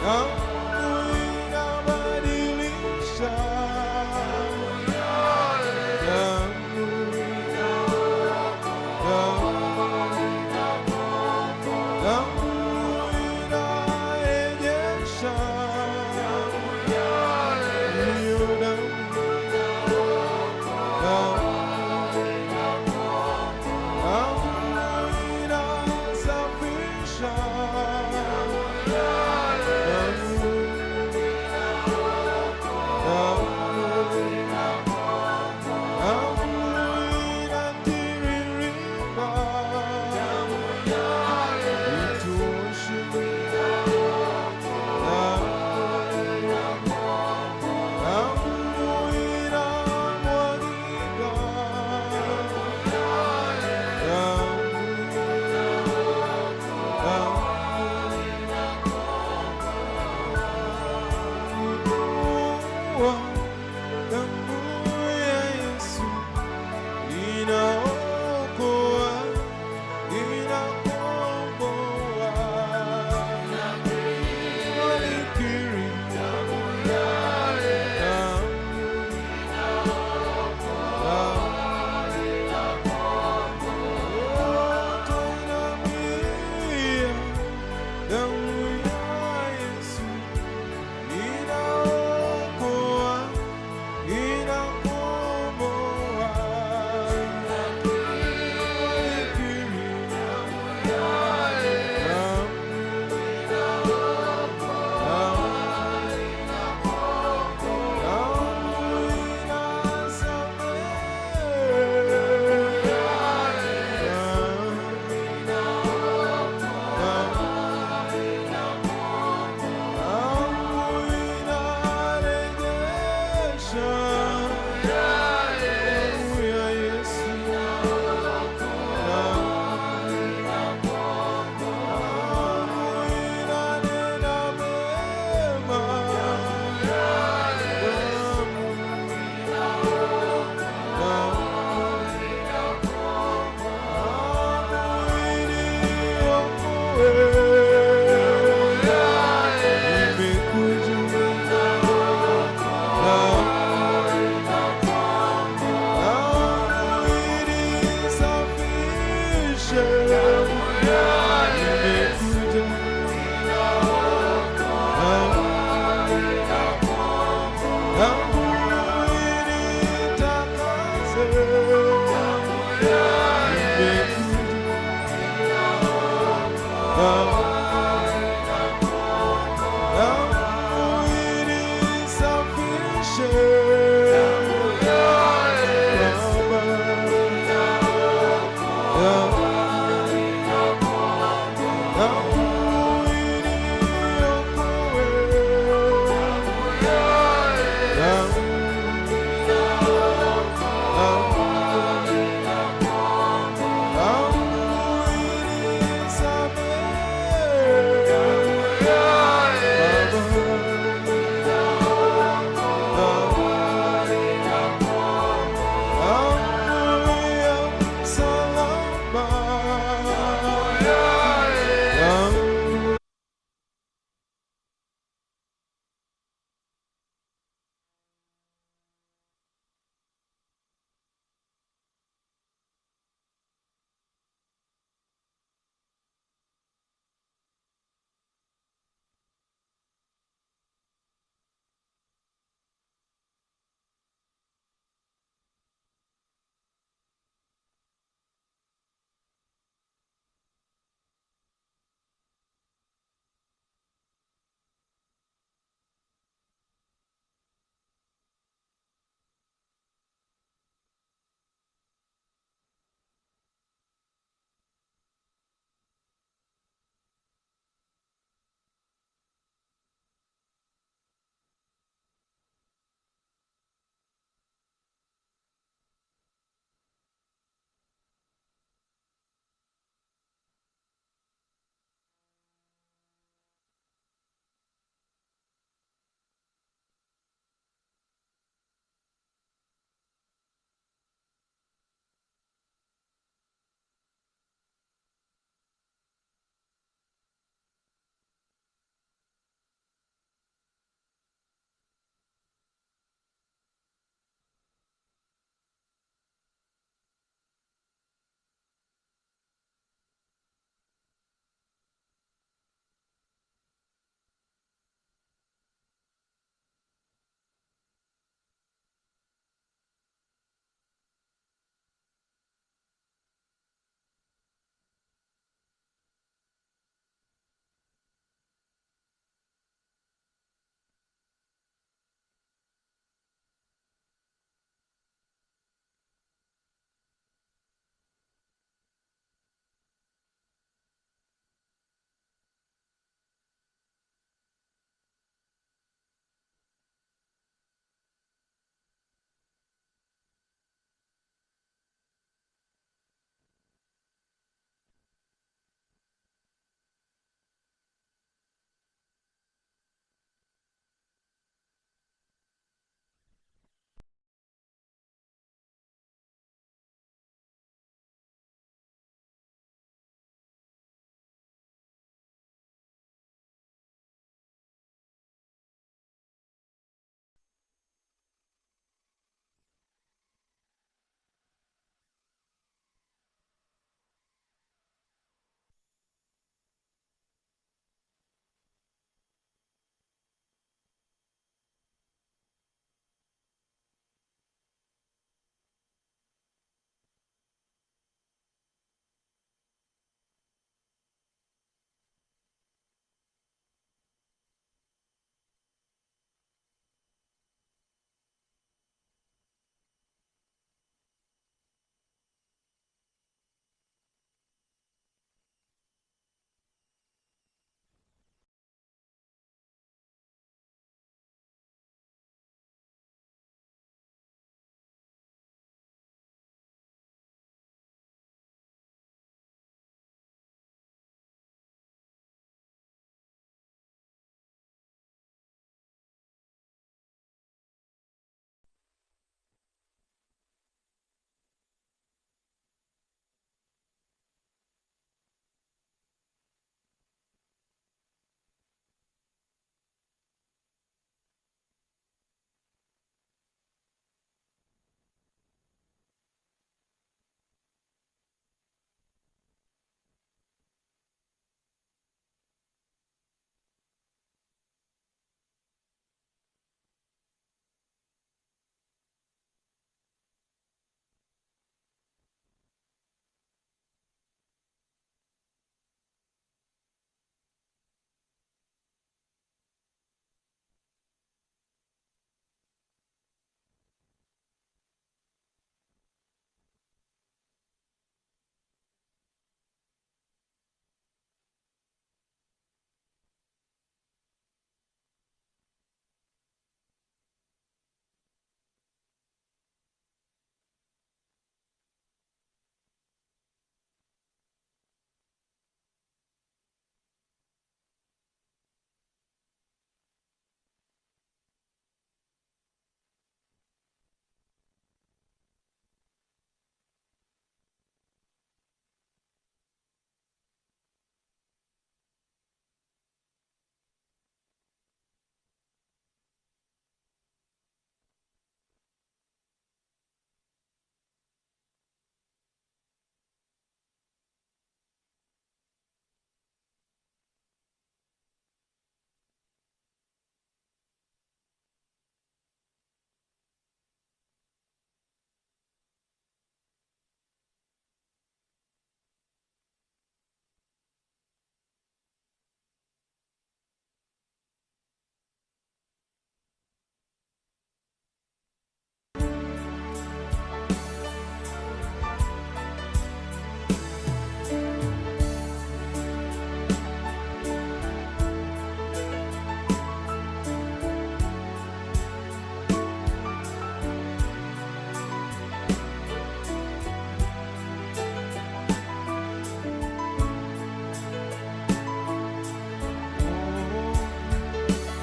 Damu inabadilisha. Damu, damu, damu inarejesha. Hiyo damu, damu, damu inasafisha. Damu.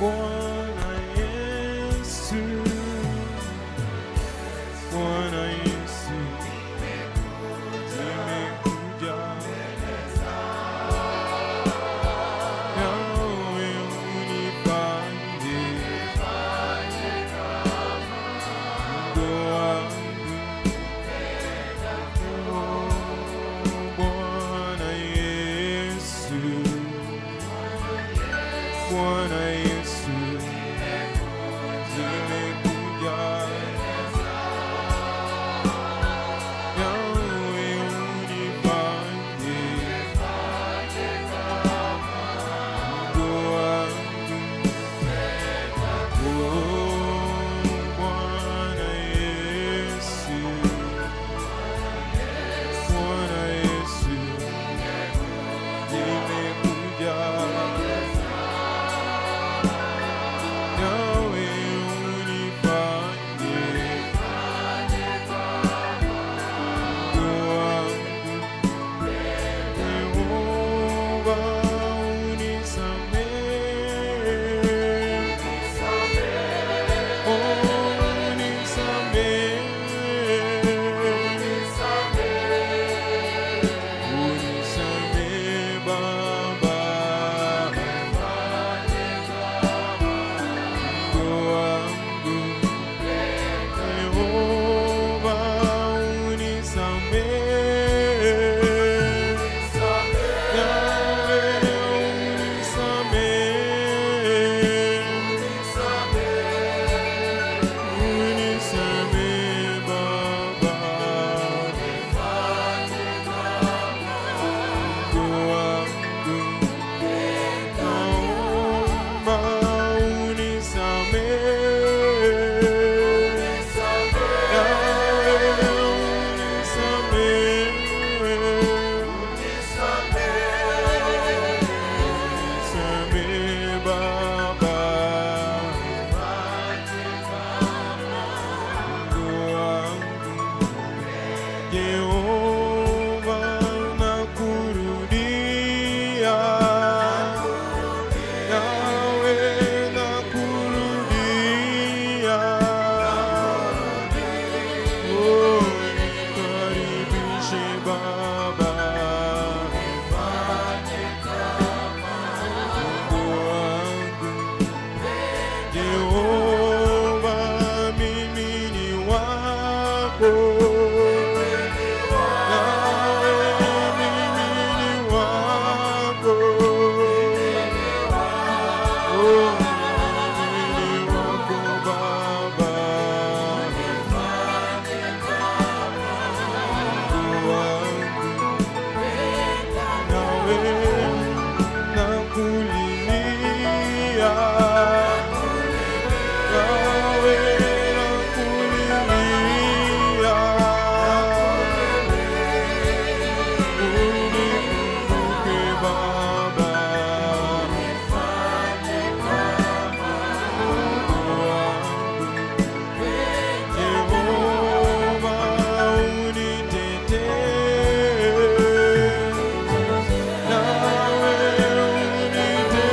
Bwana Yesu, Bwana Yesu, nimekuja nawe unifanye Mungu wangu. Oh, Bwana Yesu, Bwana Yesu, nimekuja nawe unifanye Mungu wangu. Oh, Bwana Yesu, Bwana Yesu, nimekuja nawe unifanye Mungu wangu. Yehova unisamehe, unisamehe, unisamehe Baba, Mungu wangu. Yehova unisamehe, Nawe unisamehe, unisamehe Baba, Mungu wangu. Naomba unisamehe, Nawe unisamehe, unisamehe Baba, Mungu wangu. Yehova nakurudia, nawe nakurudia, oh, nikaribishe Baba, Mungu wangu. Yehova mimi ni wako, nawe mimi ni wako, oh, mimi ni wako Baba, Mungu wangu, nawe nakulilia, nawe nakulilia, unikumbuke Baba, Mungu wangu. Yehova unitetee, nawe unitetee,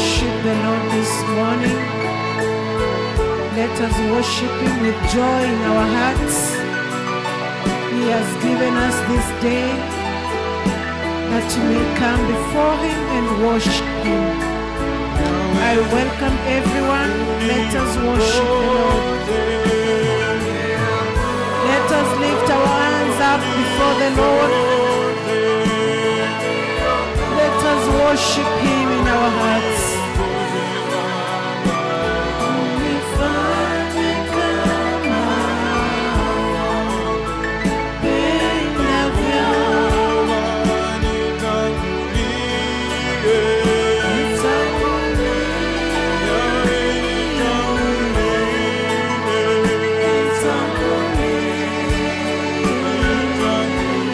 Worship the Lord this morning. Let us worship Him with joy in our hearts. He has given us this day that we may come before Him and worship Him. I welcome everyone. Let us worship the Lord. Let us lift our hands up before the Lord. Let us worship Him in our hearts. Unifanye kama upendavyo. Nitangulie, Nitangulie, nitangulie. Unifanye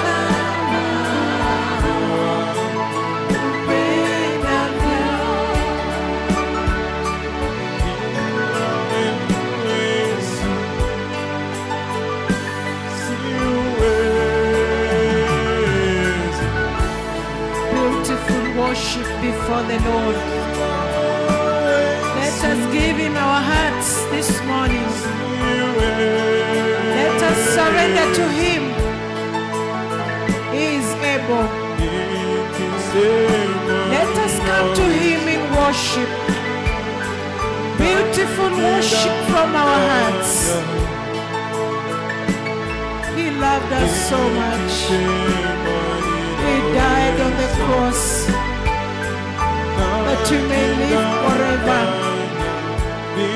kama upendavyo. Beautiful worship before the Lord. Let us give Him our hearts this morning. Let us surrender to Him. He is able. Let us come to Him in worship. Beautiful worship from our hearts. He loved us so much. He died on the cross that we may live forever.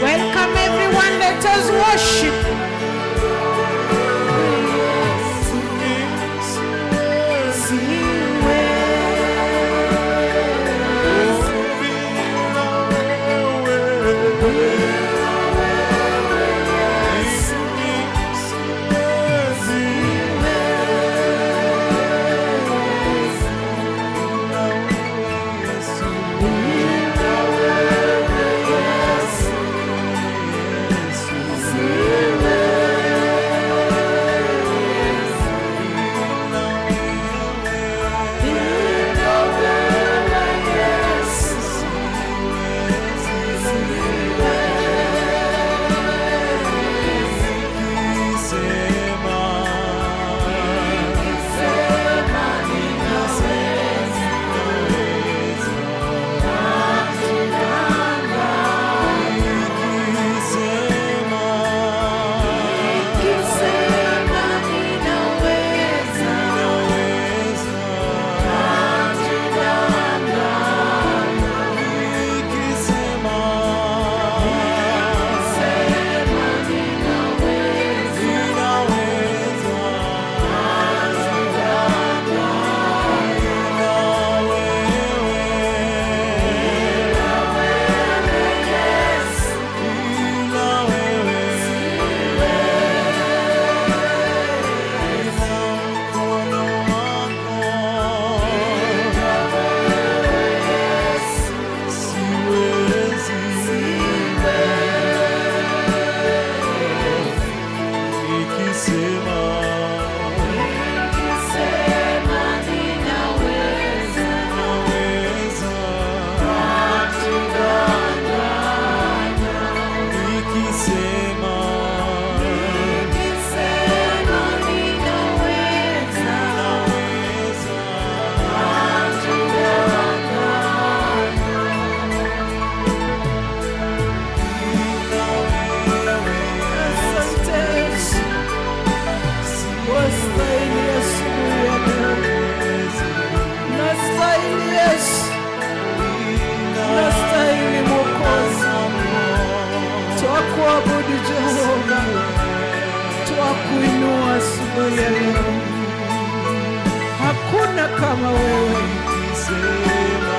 Welcome, everyone. Let us worship. asubuhi ya leo. Hakuna kama wewe.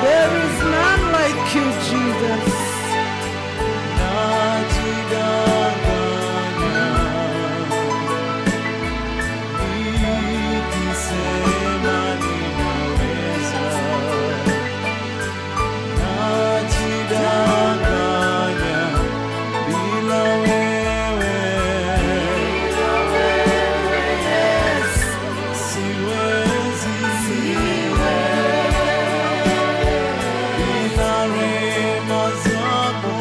There is none like you, Jesus. Najidanganya nikisema ninaweza, najidanganya bila wewe siwezi, bila rehema zako,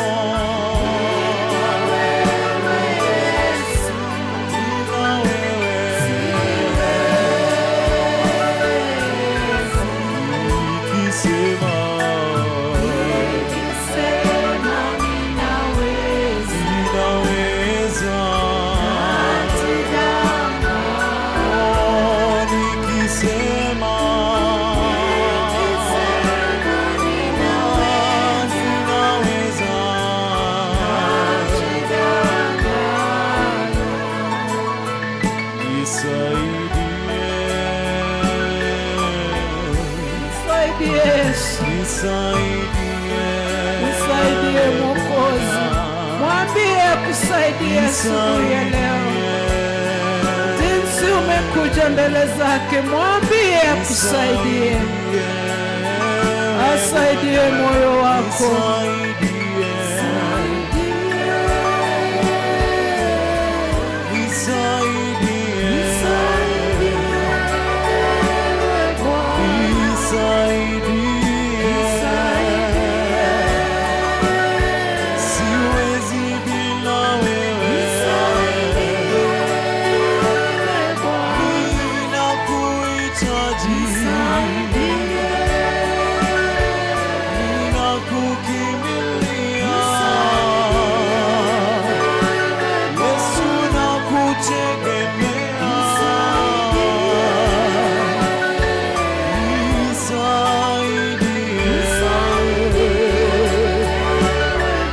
bila wewe. Nikisema Nikisema ninaweza, ninaweza, oh, nikisema ninaweza, nisaidie, Nisaidie Yesu, nisaidie, nisaidie Mwokozi. Mwambie akusaidie asubuhi ya leo. Jinsi umekuja mbele zake, mwambie akusaidie, asaidie moyo wako. Nisaidie, nisaidie, nisaidie, siwezi bila wewe, ninakuhitaji, ninakukimbilia, Yesu nakutegemea, nisaidie,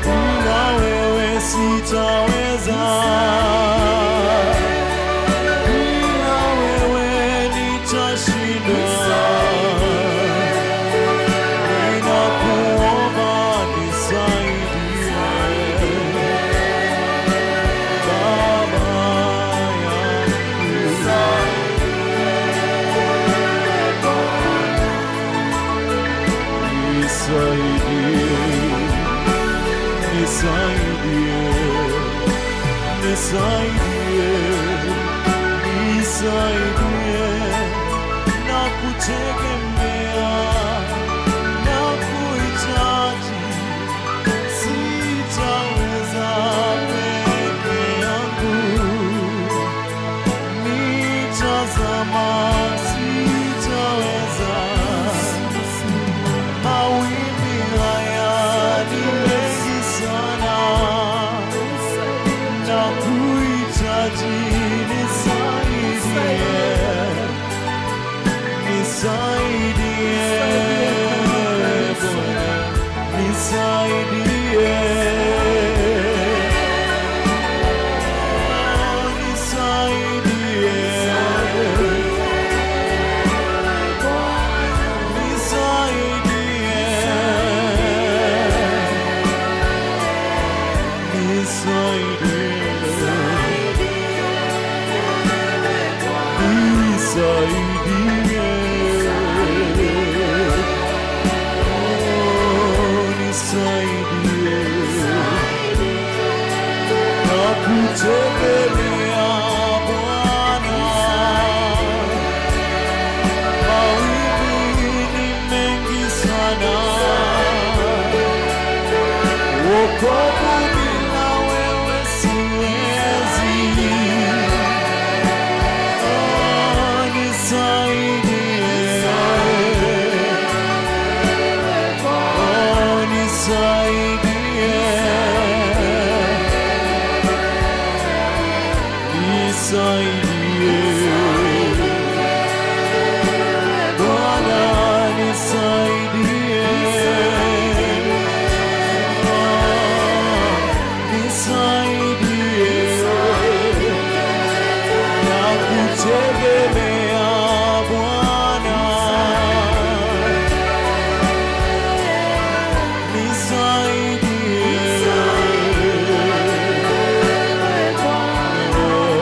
bila wewe sitaweza, bila wewe nitashindwa. Ninakuomba nisaidie, Baba yangu. Nisaidie, nisaidie, nisaidie, nisaidie, nakutegemea, nakuhitaji, sitaweza peke yangu, nitazama, sitaweza. Mawimbi haya ni mengi sana, nakuhitaji, nisaidie, nisaidie Bwana, nisaidie, oh, nisaidie, nisaidie, nisaidie, nisaidie, oh, nisaidie, nakutegemea Bwana, mawimbi ni mengi sana, wokovu bila wewe siwezi. Oh, nisaidie, oh, nisaidie, nisaidie, Bwana nisaidie, oh, nisaidie, nakutegemea. Nakutegemea Bwana, nisaidie, nisaidie, Jehovah.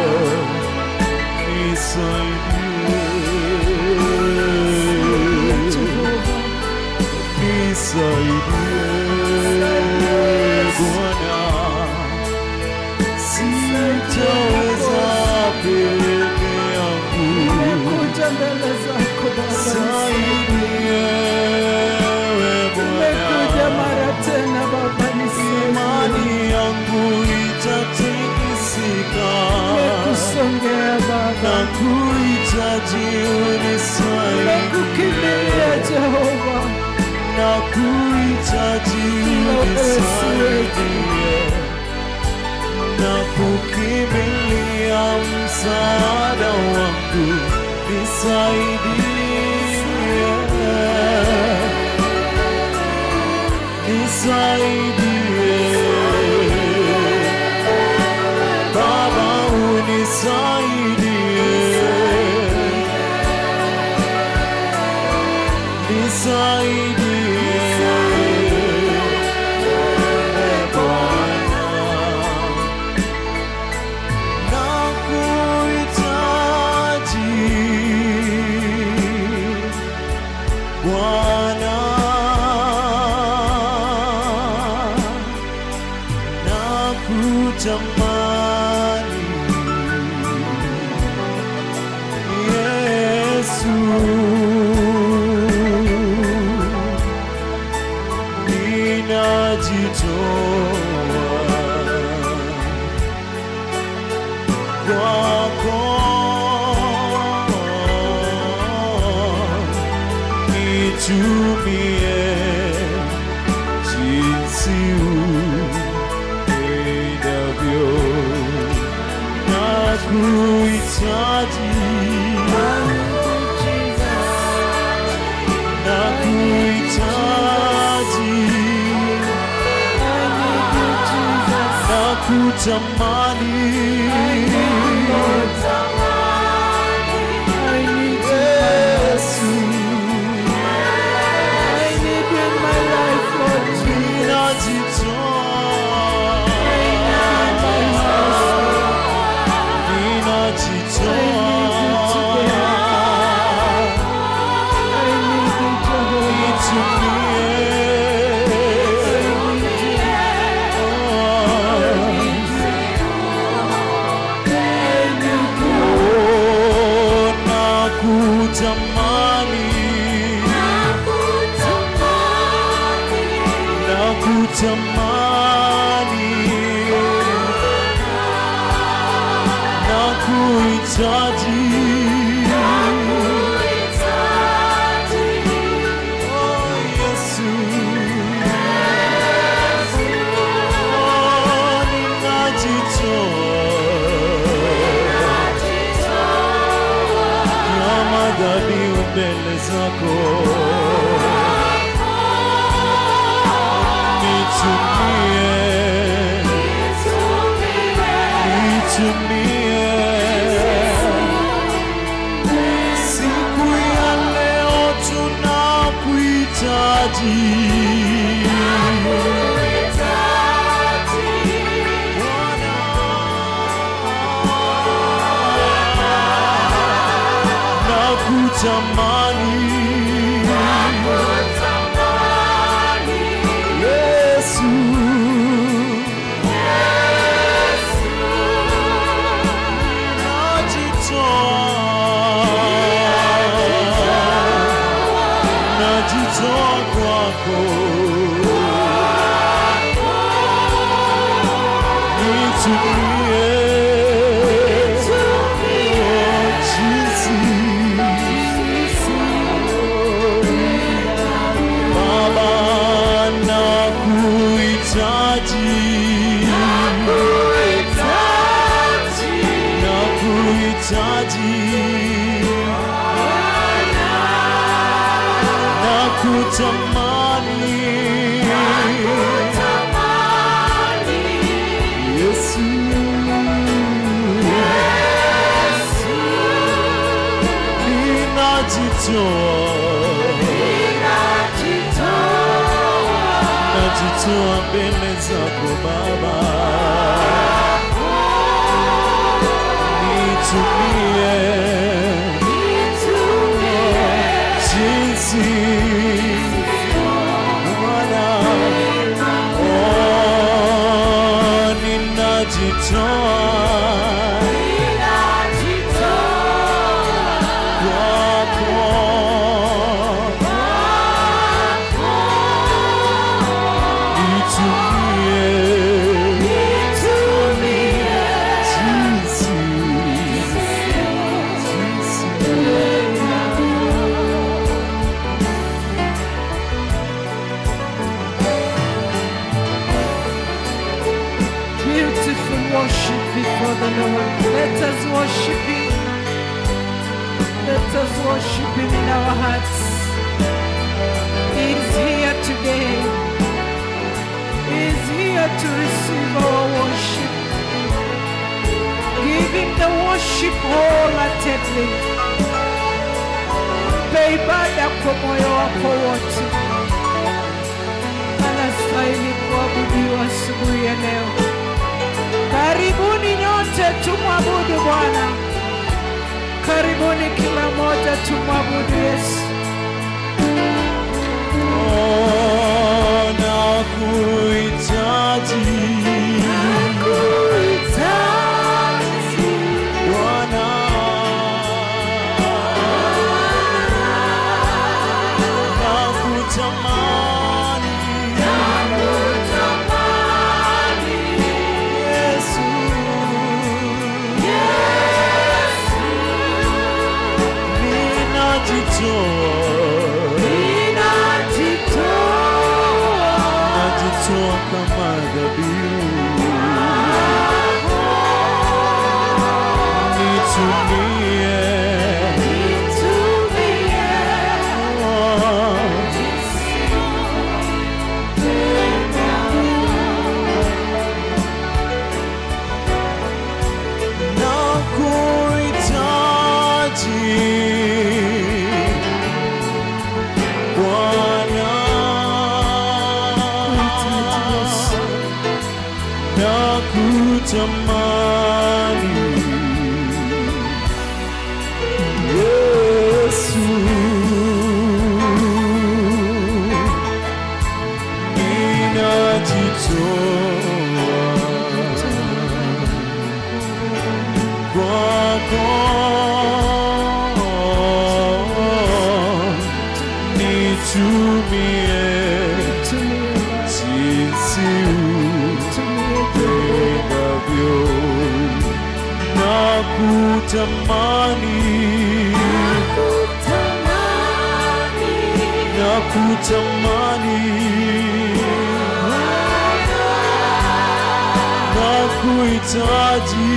nisaidie Bwana, sitaweza peke yangu. Nimekuja mbele zako Baba, Nisaidie wewe nimekuja Bwana, mara tena Baba, nisaidie. imani yangu itatikisika, Nimekusongea Baba, nakuhitaji unisaidie, nimekukimbilia Jehova, nakuhitaji unisaidie, nakukimbilia msaada wangu, nisaidie. Nisaidie Baba, unisaidie, nisaidie Bwana, nakuhitaji Bwana, nakutamani Yesu, ninajitoa kwako nitumie jinsi upendavyo, nakuhitaji, nakuhitaji, nakutamani I need you, Yesu, I need you in my life, Lord Jesus. ninajitoa, ninajitoa, I need you, Jehovah. nitumie. Oh, nakutamani, nakutamani, nakuhitaji. Oh, Yesu. Oh, ninajitoa kama dhabihu mbele zako, nitumie, nitumie. Siku ya leo tunakuhitaji Bwana, nakutamani Yesu, najitoa, najitoa kwako, nitumie jinsi Baba, nakuhitaji, nakuhitaji, nakutamani Yesu, Ninajitoa, najitoa mbele zako Baba, nitumie jinsi Bwana, oh, ninajitoa kwako, nitumie jinsi, jinsi. Beautiful worship before the Lord. Let us worship Him. Let us worship Him in our hearts. He is here today. He is here to receive our worship. Give Him the worship wholeheartedly. Mpe ibada kwa moyo wako wote. Anastahili kuabudiwa asubuhi ya leo. Karibuni nyote tumwabudu Bwana. Karibuni kila mmoja tumwabudu Yesu. Oh, nakuhitaji Bwana, nakutamani Yesu, ninajitoa, najitoa kama dhabihu, nitumie oh. Nakuhitaji Bwana, nakutamani Yesu, ninajitoa kwako, nitumie jinsi upendavyo, nakutamani, nakutamani, nakuhitaji.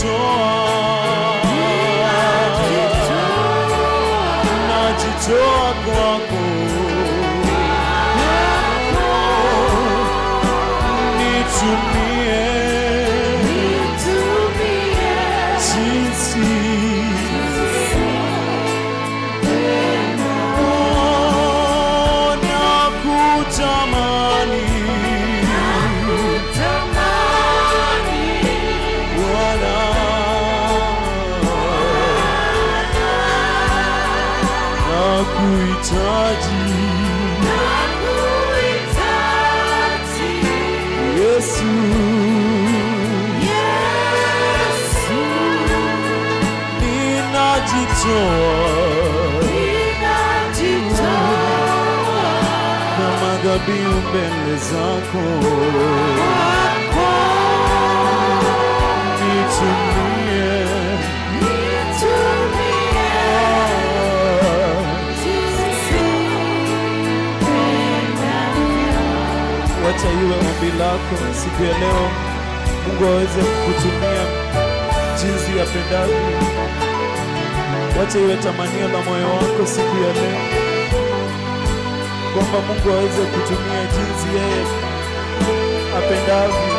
Ninajitoa, najitoa kwako, nitumie jinsi oh, nakutamani Bwana, nakuhitaji Yesu, ninajitoa kama dhabihu mbele zako, nitumie Wacha iwe ombi lako siku ya leo, Mungu aweze kukutumia jinsi yapendavyo. Wacha iwe tamanio la moyo wako siku ya leo. Kwamba Mungu aweze kutumia jinsi yeye apendavyo.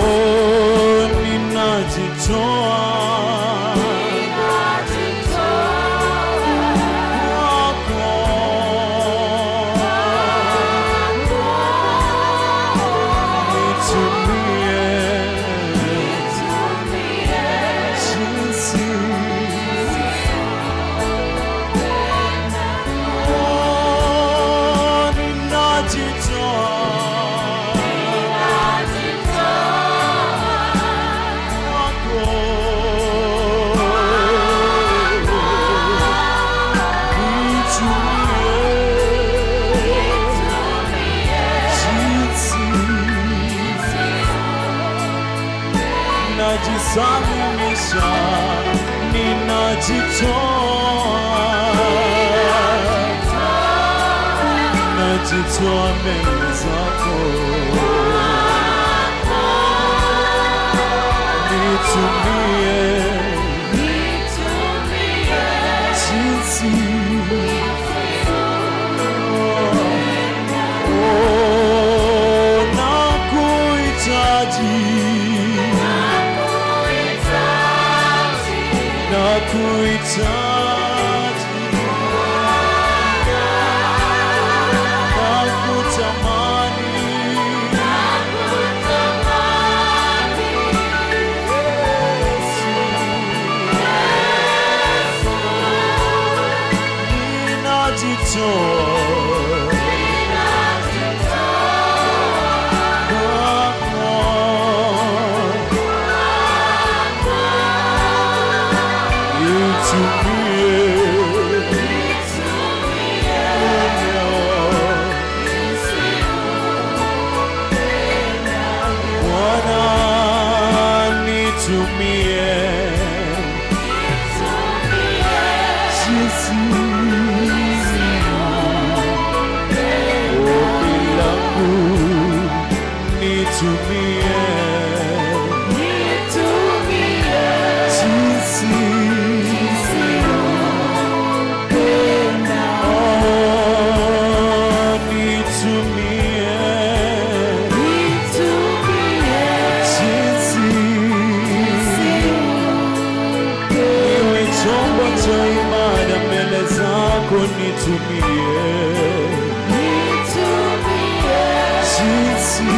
Oh, ninajitoa kwako, nitumie jinsi. Oh, ninajitoa kwako, nitumie jinsi. Najisalimisha, ninajitoa, najitoa mbele zako, nitumie jinsi. Oh, nakuhitaji, nakuhitaji, nakutamani, Yesu. Ninajitoa kwako, nitumie Bwana, nitumie jinsi. Ombi langu, nitumie jinsi. Oh, nitumie jinsi. Niwe chombo cha ibada mbele zako, nitumie jinsi.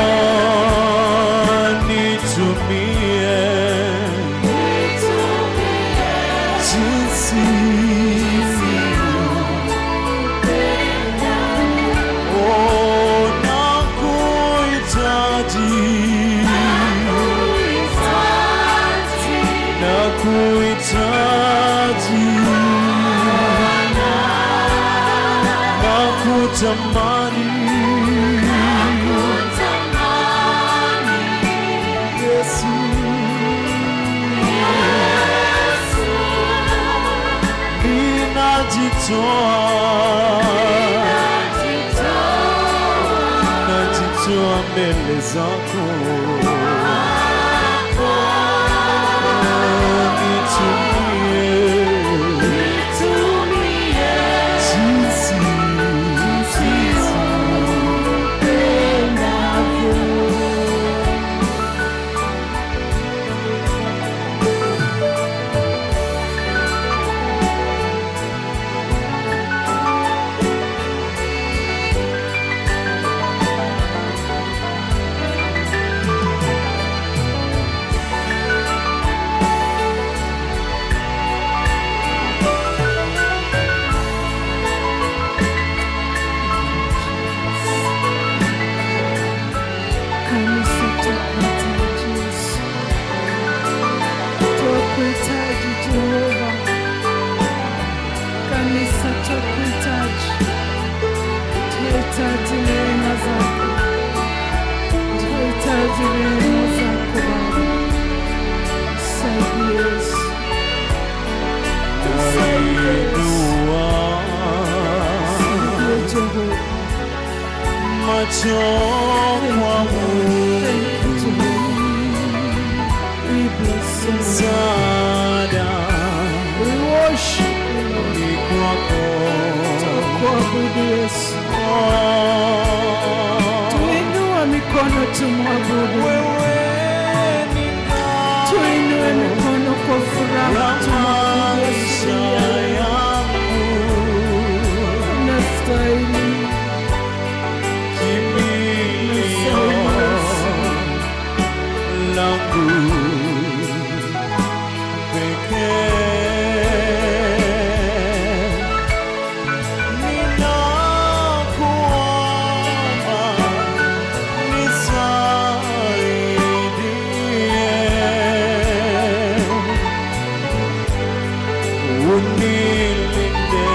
Oh, nitumie jinsi. Oh, nakuhitaji, nakuhitaji, nakutamani, Yesu. Ninajitoa, najitoa mbele zako, nitumie jinsi. Kanisa, tukuhitaji Yesu, tukuhitaji Jehova. Twakuhitaji, twahitaji neema zako, twahitaji neema zako Baba. Saidie Yesu, saidie Yesu, Nainua saidie Jehova. Macho kwa Mungu, Thank you, Jehovah. We bless you. msaada We worship you, Lord. Ni kwako. Tukuabudu Yesu. Tuinua mikono tumwabudu. Wewe ni ngao Tuinue mikono kwa furaha ya tumwabudu Yesu. Maisha yangu, Unastahili. kimbilio langu pekee. Ninakuomba nisaidie, unilinde,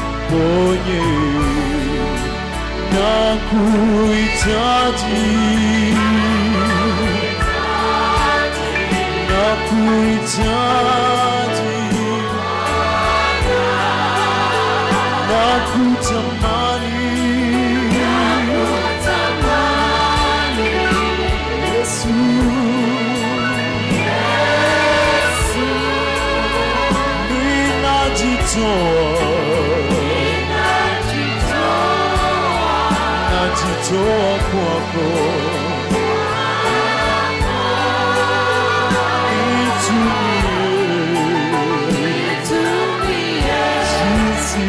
uniponye, nakuhitaji, nakuhitaji, nakutamani, Yesu, ninajitoa, najitoa kwako, nitumie jinsi.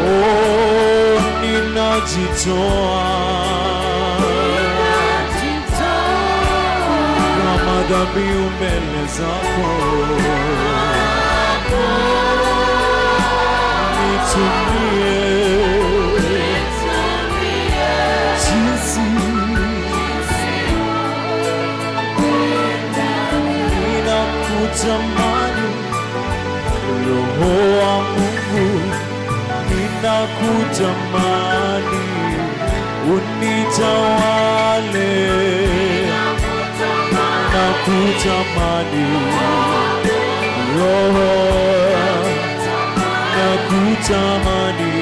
Oh, ninajitoa kama dhabihu mbele zako, nitumie jinsi ninakutamani, Roho wa Mungu, ninakutamani, unitawale, nakutamani, Roho, nakutamani,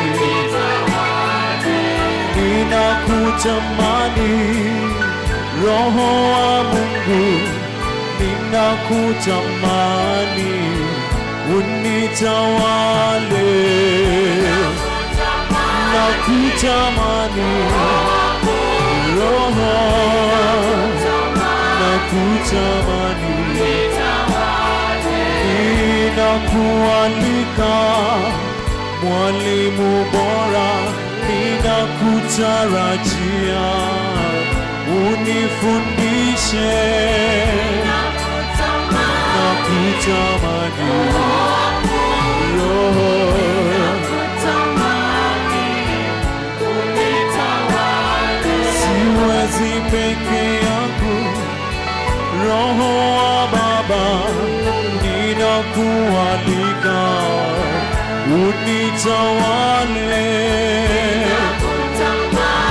ninakutamani, Roho wa Mungu, ninakutamani, unitawale, nakutamani, Roho, nakutamani, ninakualika, mwalimu bora, ninakutarajia, unifundishe, nakutamani, Roho, siwezi peke yangu, Roho wa Baba, ninakualika, unitawale,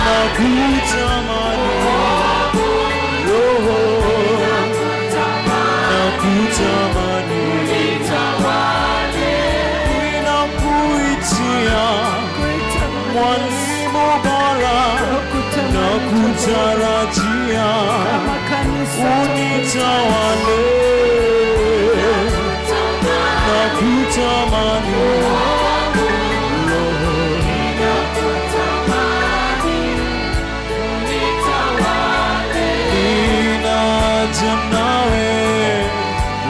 nakutamani, Roho, nakutamani, ninakuitia, mwalimu bora, nakutarajia, Kama kanisa unitawale, nakutamani, Roho, ninaja nawe,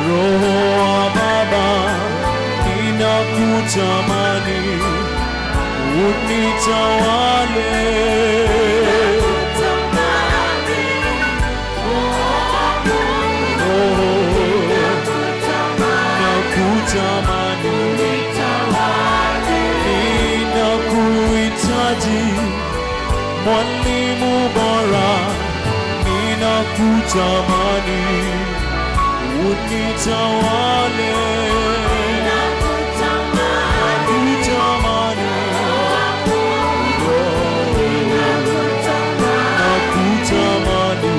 Roho wa Baba, ninakutamani, unitawale, Roho, nakutamani, ninakuhitaji, mwalimu bora, ninakutarajia. Ninakutamani unitawale, nakutamani, nakutamani.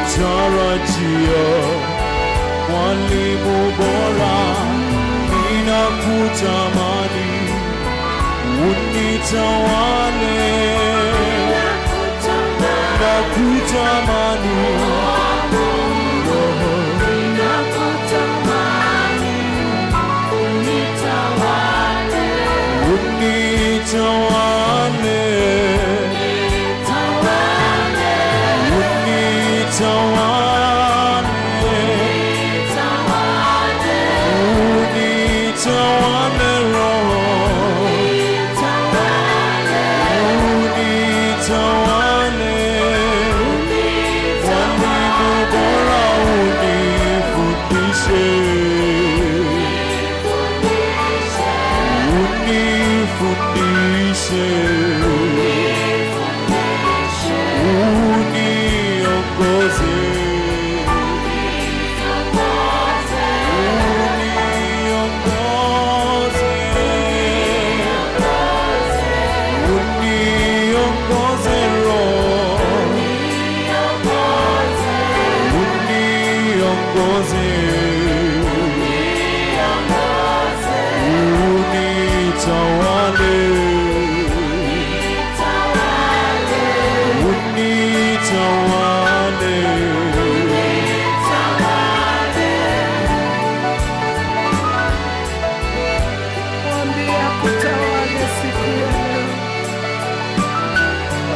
Ninakutarajia mwalimu bora, ninakutamani unitawale, nakutamani unitawale, unitawale, unitawale Roho, unitawale, mwalimu bora unifundishe, unifundishe, uniongoze, uniongoze, uniongoze Roho, uniongoze, unitawale, unitawale. Mwambie akutawale siku ya leo,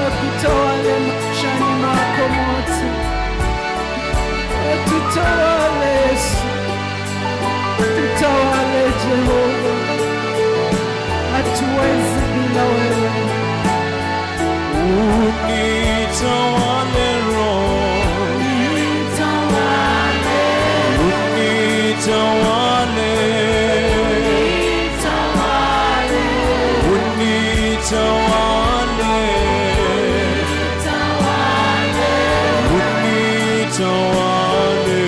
akutawale maishani mwako mote, atutawale Yesu, tutawale Jehova, hatuwezi bila wewe. Unitawale Roho, unitawale, unitawale, unitawale,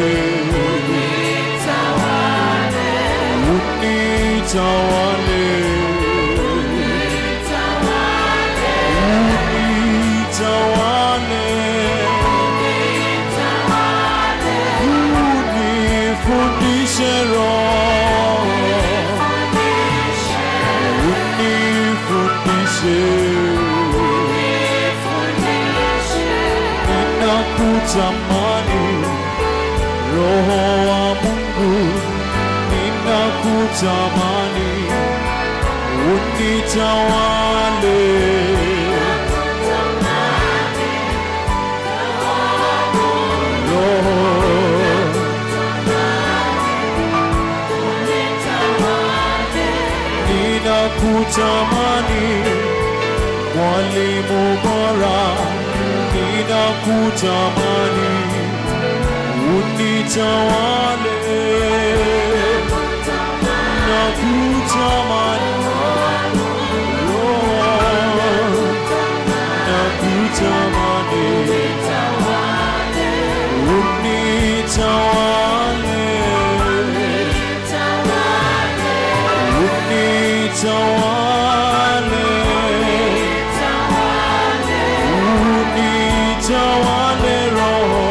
unitawale, unitawale, unifundishe Roho, unifundishe, ninakutamani Roho wa Mungu, ninakutamani unitawale, Roho ninakutamani mwalimu bora, ninakutamani unitawale, nakutamani Roho, nakutamani unitawale, unitawale, unitawale Roho,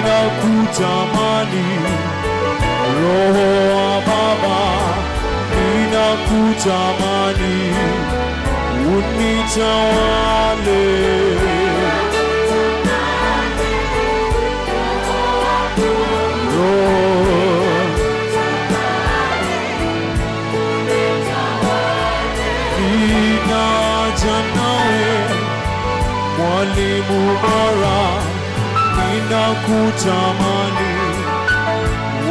Ninakutamani, Roho wa Baba, ninakutamani, unitawale. Roho, ninaja nawe, mwalimu bora, ninakutamani,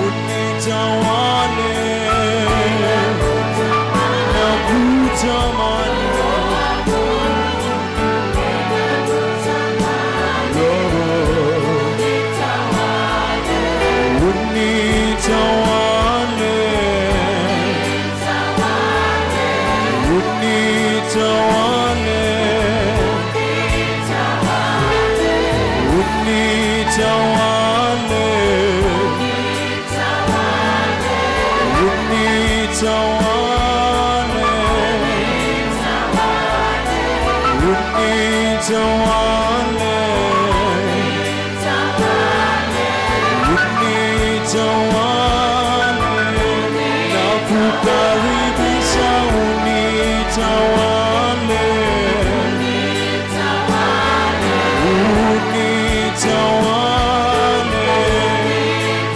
unitawale. Nakutamani, Roho, unitawale, unitawale, unitawale, unitawale, unitawale, unitawale, nakukaribisha, unitawale, unitawale,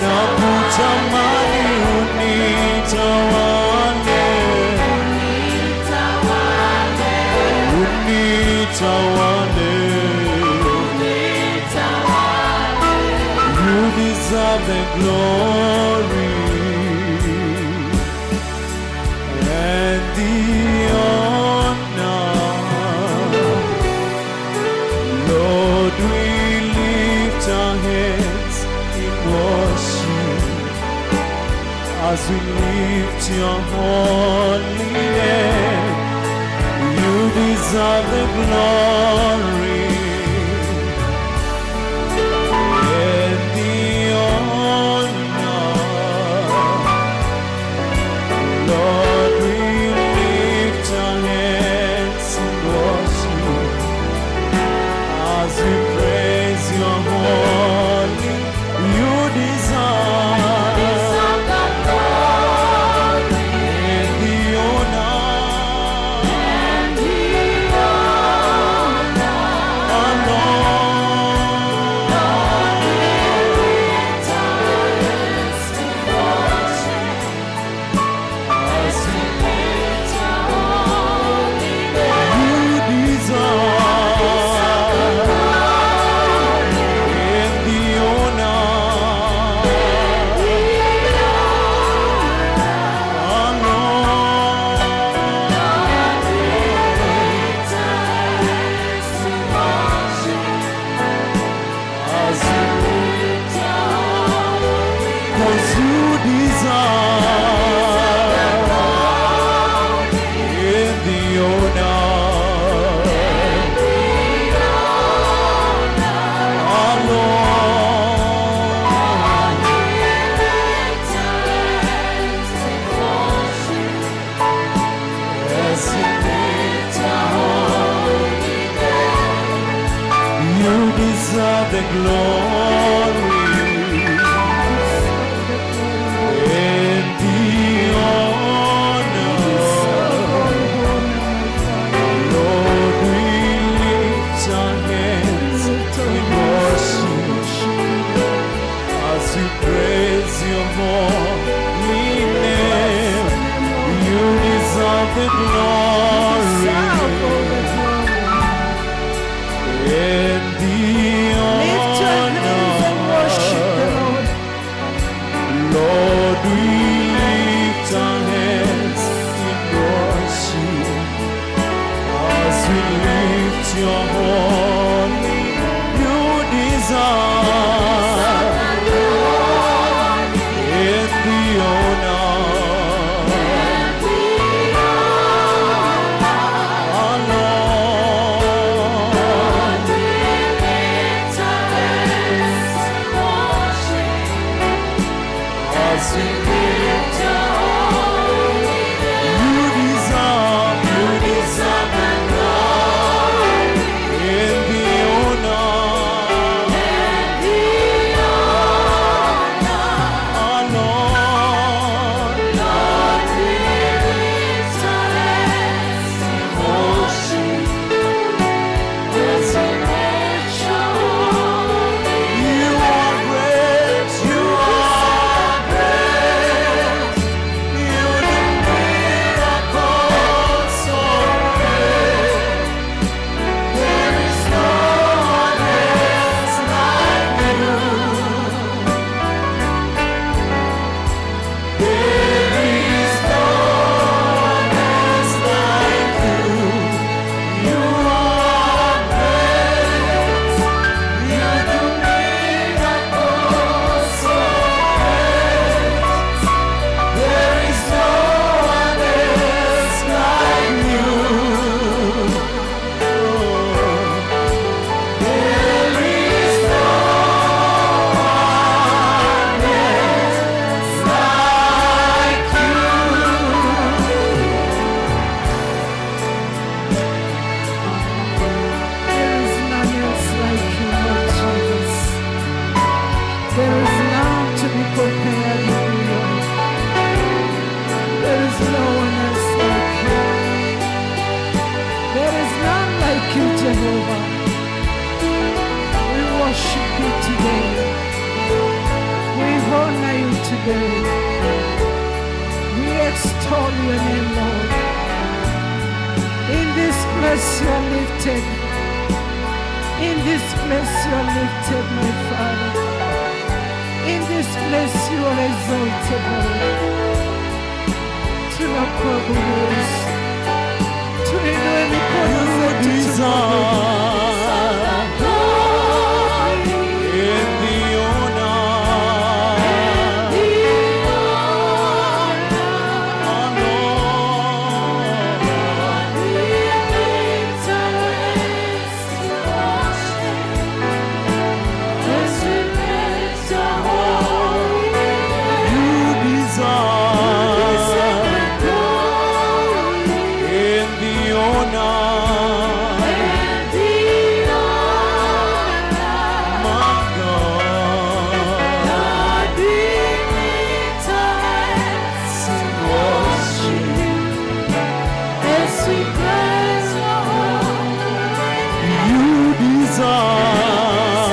nakutamani, unitawale, unitawale. You deserve the glory and the honor. Lord, we lift our hands in worship as we lift your holy name. You deserve the glory and the honor. Lord, we lift our hands in worship as we praise your holy. You deserve and the honor. Alone. As you deserve and the honor. Alone. As 'Cause you deserve in the honor. Alone. As you lift your holy name, you deserve the glory and the honor. Lord, we lift our hands in worship as we praise your holy name. You deserve the glory and the Lift your hands and worship the honor. Lord. Lord, we lift our hands in worship as we lift your holy. You deserve and the honor. extol your name, Lord. In this place you are lifted. In this place you are lifted, my Father. In this place you are exalted, Lord. Tunakuabudu Yesu. Tuinue mikono zetu tukuabudu. In the honor, Lord. We lift our hands to worship as we praise your holy name. You deserve Glory in the honor, and the honor. My God. Lord, we lift our hands to worship as we praise your holy name. You deserve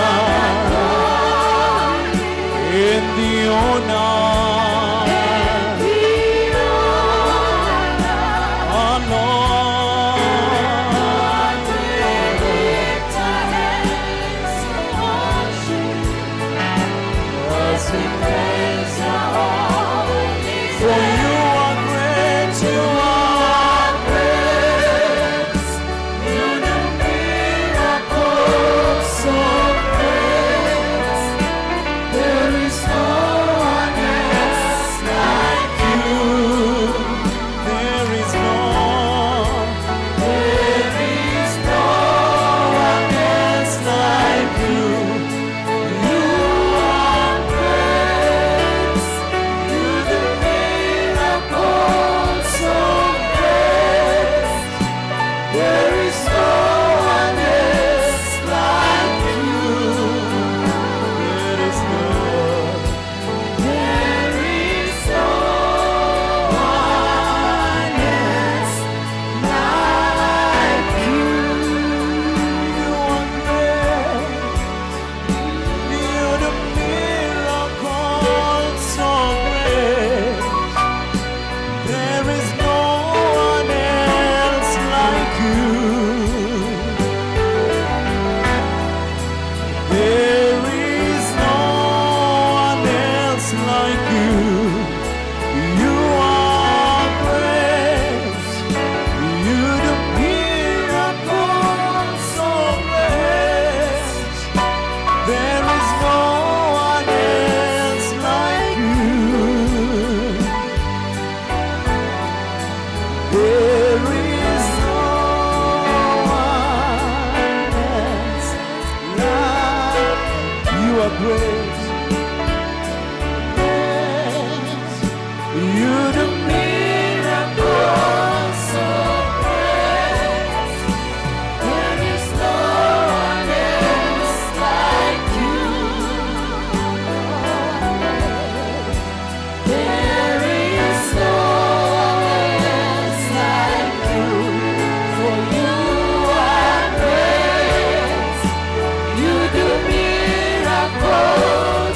in the honor, The honor. Lord. We lift our hands to worship as we praise your holy For name. you are great, you are Great, you do miracles so great. There is no one else like you. There is no, There is no one else like you. You are great. You do miracles so great. There is no one else like you. There is no, There is no one else like you. You are great. You do miracles so great. There is no one else like you. There is no one else like you. You are great. You do miracles so great. There is no one else like you. There is no one else like you. Are great. You do Miracles so great. There is no one else like you. There is no one else like you. For you are great. You do miracles.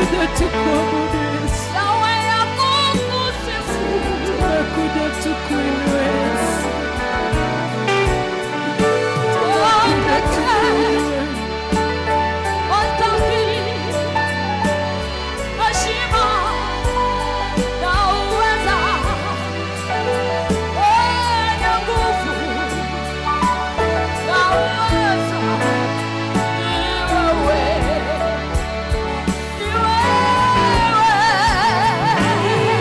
Tumekuja tukuabudu, Yesu. Tumekuja tukuinue, Yesu. Tumekuja tukuinue. Heshima na uweza, wenye nguvu na uweza, ni wewe, ni wewe, ni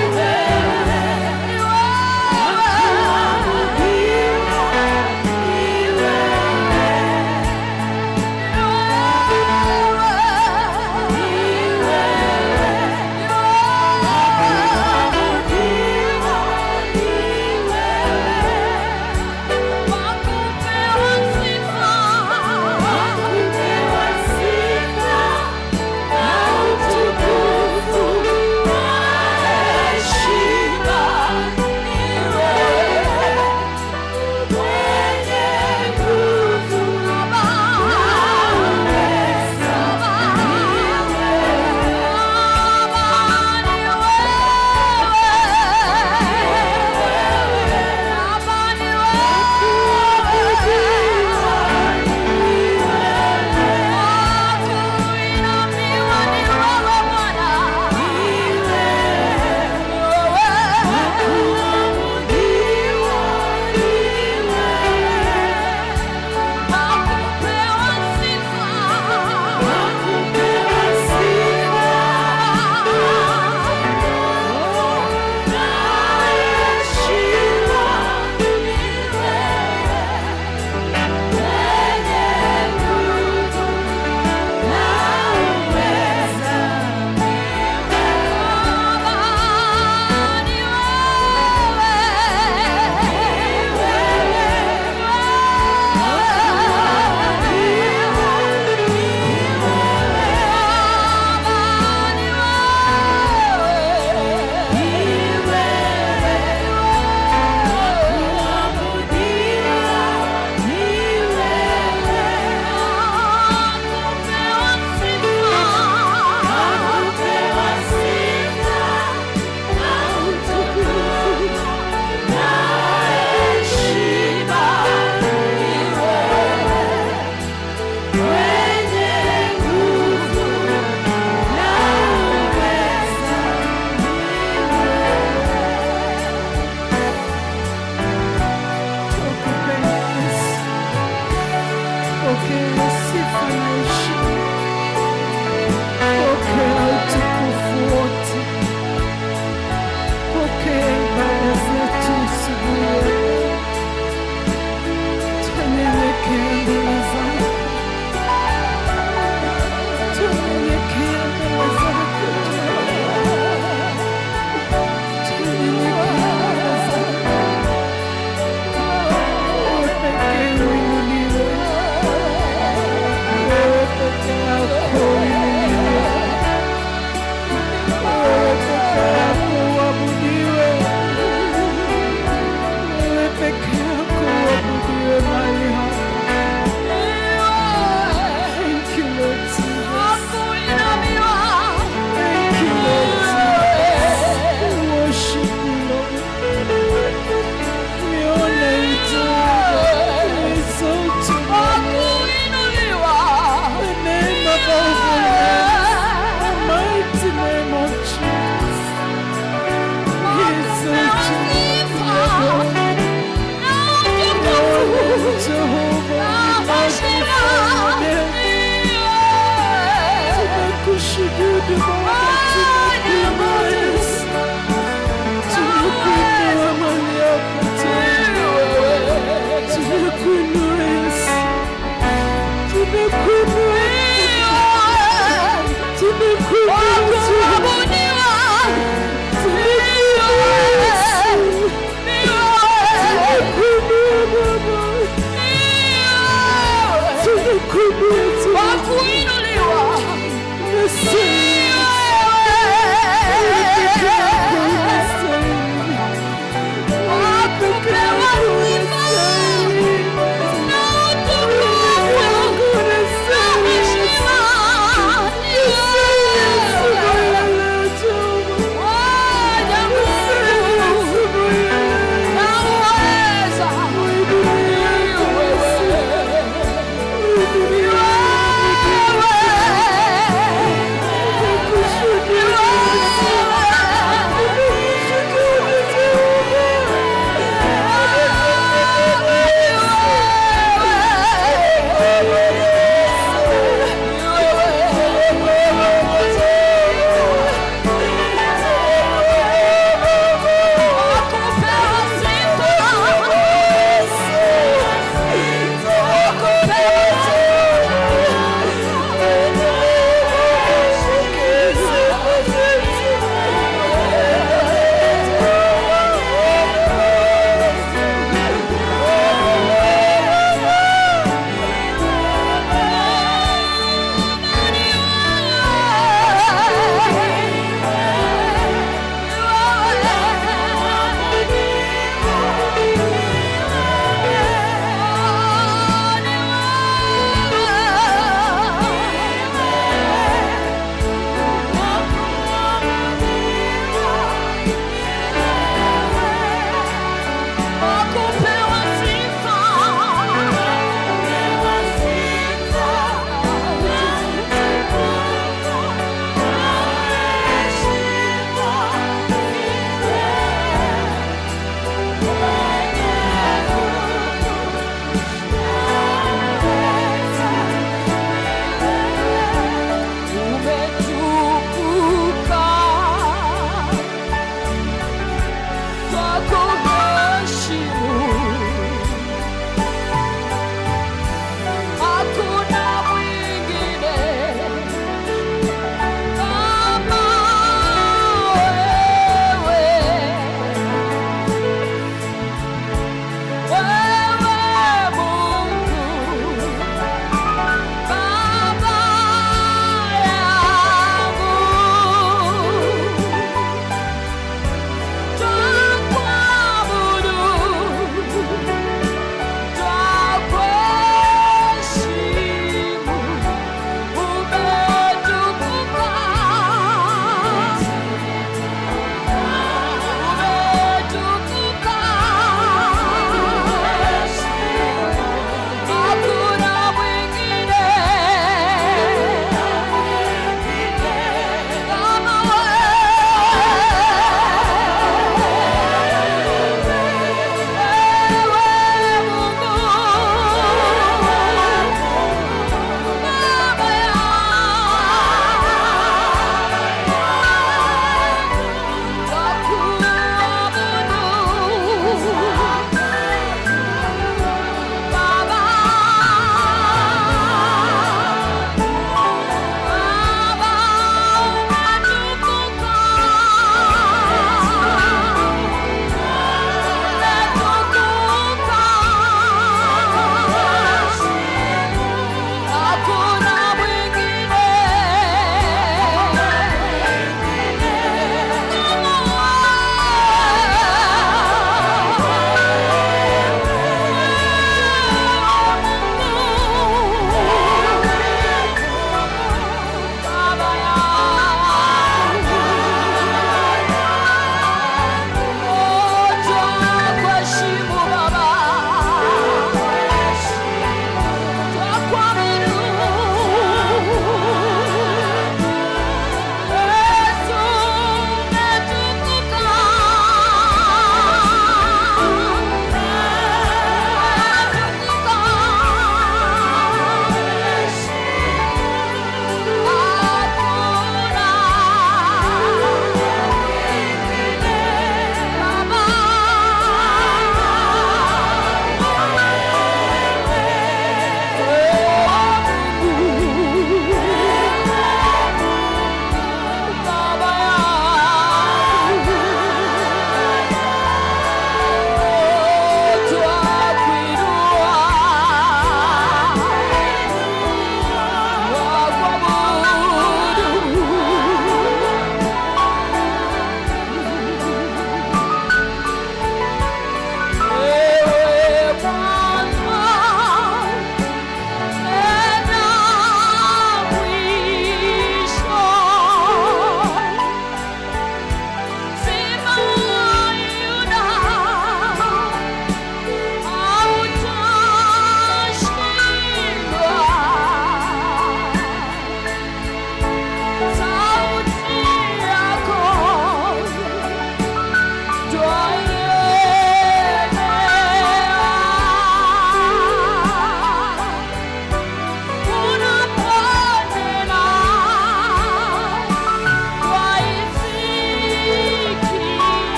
Tukupende, Yesu. Pokea sifa na heshima. Pokea utukufu wote. Pokea ibada zetu asubuhi ya leo. Tunyenyekea mbele zako. Tunyenyekea mbele zako, Jehova. Tunyenyekea mbele zako. Wewe pekee uinuliwe. Wewe peke yako uinuliwe. Wewe peke yako uabudiwe. Wewe peke yako uabudiwe mahali hapa. Thank you, Lord Jesus. Thank you, Lord Jesus. We worship you, Lord. We honor you, Jehovah. We exalt you, Lord. The name above all names, the mighty name of Jesus. We exalt you, Lord. Oh, Jehovah, we magnify your name. Tunakushujudu, Baba.